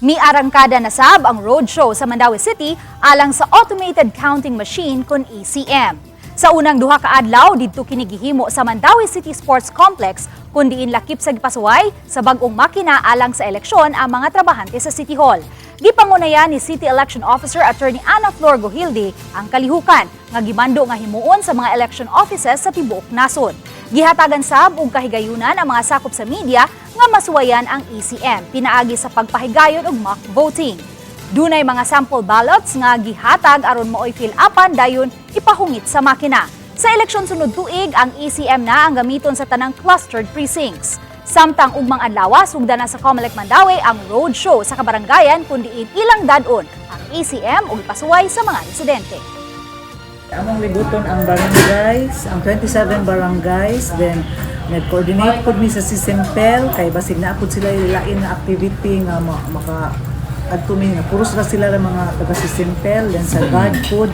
Miarangkada na sab ang roadshow sa Mandaue City alang sa Automated Counting Machine kon ACM. Sa unang duha ka adlaw, didto kini gihimo sa Mandaue City Sports Complex kun diin lakip sa gipasuway sa bag-ong makina alang sa eleksyon ang mga trabahante sa City Hall. Gipangunayan ni City Election Officer Attorney Ana Flor Gojilde ang kalihukan nga gimando nga himuon sa mga election offices sa tibuok nasod. Gihatagan sab og kahigayunan ang mga sakop sa media nga masuwayan ang ACM pinaagi sa pagpahigayon og mock voting. Dunay mga sample ballots nga gihatag aron maoy fill upan dayon ipahungit sa makina. Sa eleksyon sunod tuig, ang ACM na ang gamiton sa tanang clustered precincts. Samtang ugmang adlaw, sugdan na sa Comelec Mandaue ang roadshow sa kabarangayan kun diin ilang dad-on ang ACM ug ipasuway sa mga residente. Among libuton ang barangays, ang 27 barangays, then nag-coordinate pud mi sa CCMPEL kay basig naa pud sila lain nga activity nga maka adto mi nga puros ra sila ng mga taga CCMPEL, then sa God food.